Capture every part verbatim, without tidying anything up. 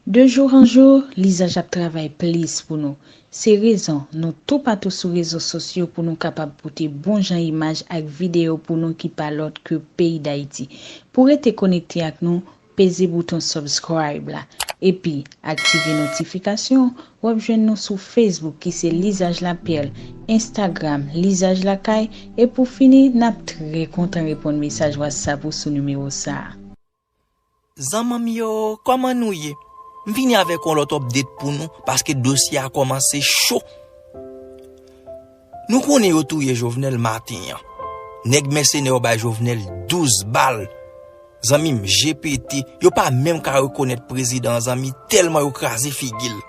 De jour en jour, Lizaj ap travay plis pou nou. Se rezon nou toupatou sou rezo sosyo pou nou kapab pote bon jan imaj ak videyo pou nou ki pa lòt ke peyi Dayiti. Pou rete konekte ak nou, peze bouton subscribe la. Epi, aktive notifikasyon, w ap jwenn nou sou Facebook ki se Lizaj Lapèl, Instagram, Lizaj Lakay, e pou fini, n ap trè kontan reponn mesaj WhatsApp ou sou nimewo sa a. Zanmanm yo, kòman nou ye? M vini avèk yon lòt update pou nou, paske dosye a kòmanse cho. Nou konnen yo touye Jovenel maten an. Nèg mèsenè yo bay Jovenel douz bal. Zanmi m, je pete, yo pa menm ka rekonèt prezidan an, zanmi, tèlman yo kraze figi l.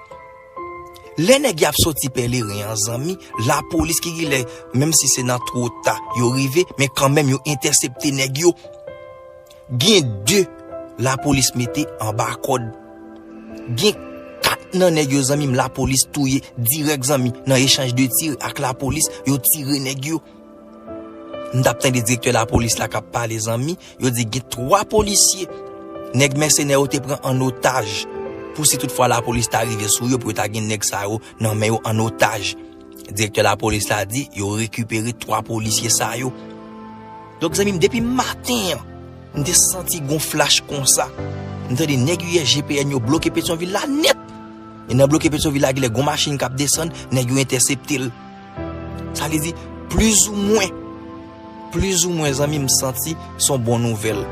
Lè nèg y ap soti Pèleren an, zanmi, lapolis ki genlè, menm si se nan twò ta yo rive, men kanmenm yo entèsepte nèg yo. Gen de lapolis mete anba kòd. Gen kat nan nèg yo, zanmi m, lapolis touye dirèk, zanmi, nan echanj de tir ak lapolis, yo tire nèg yo. M t ap tande direktè lapolis la k ap pale, zanmi, yo di gen twa polisye nèg mèsenè yo te pran an otaj. Pou si toutfwa lapolis ta rive sou yo, pou yo ta gen nèg sa yo nan men yo an otaj. Direktè lapolis la di yo rekipere twa polisye sa yo. Donk, zanmi m, depi maten an, m te santi gon flash konsa. M tande nèg U S G P N yo bloke Petyonvil la nèt. E nan bloke Petyonvil la, genlè gon machin k ap desann, nèg yo entèsepte l. Sa vle di, plizoumwen, plizoumwen, zanmi m, santi s on bon nouvèl.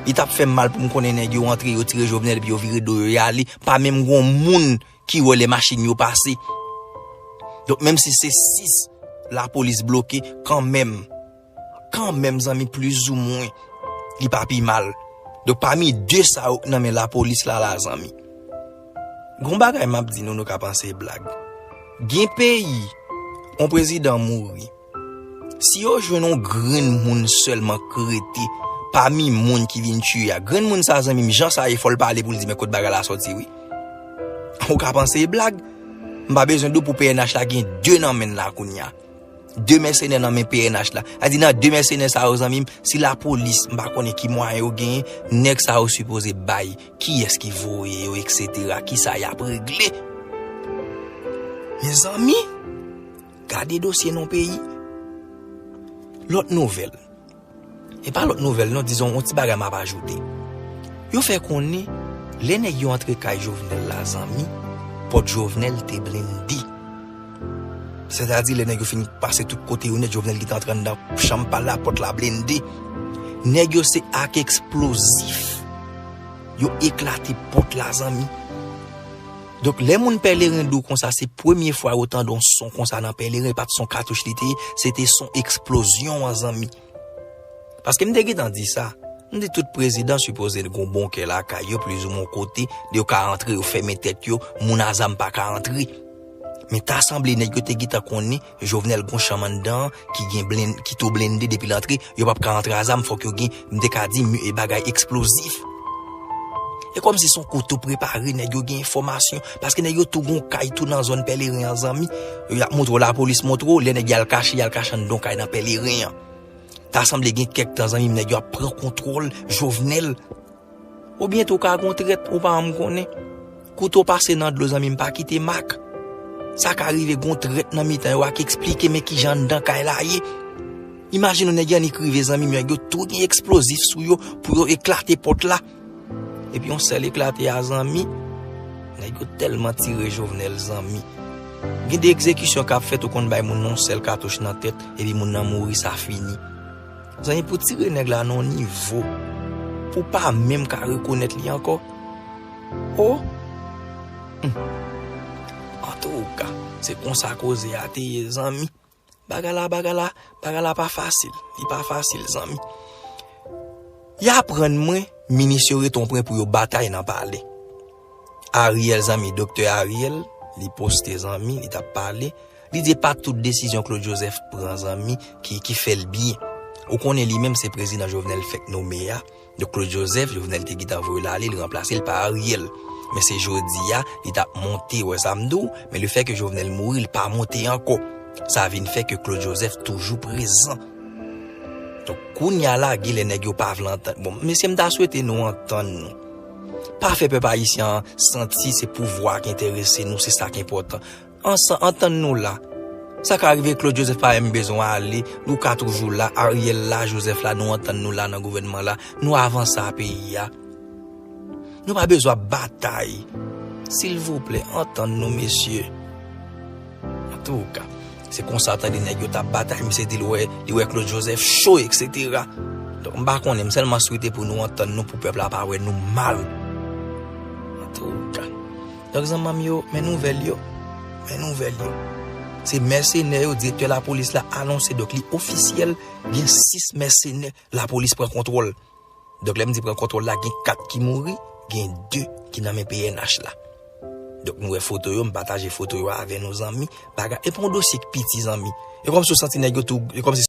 Li t ap fè m mal pou m konnen nèg yo antre, yo tire Jovenel, epi yo vire do yo, y ale. Pa menm gon moun ki wè lè machin yo pase. Donk, menm si se sis lapolis bloke, kanmenm, kanmenm, zanmi, plizoumwen, li pa pi mal. Donk, pami de sa yo k nan men lapolis la, la, zanmi, gon bagay m ap di nou, nou ka panse e blag. Gen peyi, on prezidan mouri. Si yo jwenn on grenn moun sèlman k rete pami moun ki vin tiye a, grenn moun sa, zanmi m, jan sa ye, fò l pale pou l di, men kot bagay la sòti, wi. Ou ka panse e blag. M pa bezwen di w pou P N H la gen de nan men l la kounye a. De mèsenè nan men P N H la. A di nan de mèsenè sa yo, zanmi m, si lapolis, m pa konnen ki mwayen yo genyen, nèg sa yo sipoze bay, kiyès ki voye yo, eksetera, kisa y ap regle. Mezanmi, gade dosye non peyi. Lòt nouvèl. E pa lòt nouvèl non, dizon, yon ti bagay m ap ajoute. Yo fè konnen, lè nèg yo antre kay Jovenel la, zanmi, pòt Jovenel te blende. Sètadi, lè nèg yo fin pase tout kote yo nèt, Jovenel gentan antre anndan chanm pa l la, pòt la blende. Nèg yo se ak eksplozif yo eklate pòt la, zanmi. Donk, lè moun Pèleren di w konsa, se premye fwa yo tande yon son konsa nan Pèleren, e pa t son katouch li te ye, se te son eksplozyon an, zanmi. Paske m te gentan di sa, m di tout prezidan sipoze gon bonkè lakay yo, plizoumwen kote, yo ka antre, yo fèmen tèt yo, moun a zam pa ka antre. Men ta sanble nèg yo te gentan konnen Jovenel gon chanm anndan ki gen blen-, ki tou blende depi l antre, yo p ap ka antre a zam, fòk yo gen, m te ka di, mi-, e bagay eksplozif. E kòmsi se yon kouto prepare, nèg yo gen enfòmasyon, paske nèg yo tou gon kay tou nan zòn Pèleren an, zanmi. Y ap montre w, lapolis montre w, lè nèg y al kache, y al kache anndan yon kay nan Pèleren an. Ta sanble gen kèk tan, zanmi m, nèg yo ap pran kontwòl Jovenel. Oubyen tou ka gon trèt, ou pa janm konnen. Kouto pase nan dlo, zanmi m, pa kite mak. Sa ka rive gon trèt nan mitan yo a k eksplike men kijan anndan kay la ye. Imajine w, nèg yo annik rive, zanmi m, nèg yo tou gen eksplozif sou yo pou yo eklate pòt la. Epi yon sèl eklate a, zanmi, nèg yo tèlman tire Jovenel, zanmi. Gen de egzekisyon k ap fèt, ou konn bay moun nan yon sèl katouch nan tèt, epi moun nan mouri, sa fini. Zanmi, pou tire nèg la nan yon nivo, pou pa menm ka rekonèt li ankò. O! Hmm. Antouka, se konsa koze a te ye, zanmi. Bagay la, bagay la, bagay la pa fasil. Li pa fasil, zanmi. Y aprann mwen, minis yo rete yon pwen pou yo batay nan palè. Ariel, zanmi, Doktè Ariel, li poste, zanmi, li t ap pale. Li di e pa tout desizyon Claude Joseph pran, zanmi, ki, ki fè l byen. Ou konnen li menm se prezidan Jovenel fèk nome a. Donk, Claude Joseph, Jovenel te gentan voye l ale, li ranplase l pa Ariel. Men se jodi a, li t ap monte, wè sa m di w, men lefètke Jovenel mouri, li pa monte ankò. Sa vin fè ke Claude Joseph toujou prezan. Donk, kounye a la, gen lè nèg yo pa vle antann. Bon, mesye, m ta swete nou antann nou. Pa fè pèp ayisyen an santi se pouvwa ki enterese nou, se sa ki enpòtan. Ansanm, antann nou la. Sa ka rive Claude Joseph pa menm bezwen ale, nou ka toujou la, Ariel la, Joseph la, nou antann nou la nan gouvènman la, nou avanse a peyi a. Nou pa bezwen ap batay. Silvouplè, antann nou, mesye. Antouka, se konsa tande nèg yo t ap batay, misye di l wè, li wè Claude Joseph cho, et cetera. Donk, m pa konnen, m sèlman swete pou nou antann nou, pou pèp la pa wè nou mal. Antouka. Donk, zanmanm yo, men nouvèl yo. Men nouvèl yo. Se mèsenè yo, direktè lapolis la anonse, donk li ofisyèl, gen sis mèsenè lapolis pran kontwòl. Donk, lè m di pran kontwòl la, gen kat ki mouri, gen de ki nan men P N H la. Donk, nou wè foto yo, m pataje foto yo avè nou, zanmi. Bagay, e pa yon dosye ki piti, zanmi. E kòmsi w santi nèg yo tou, e kòmsi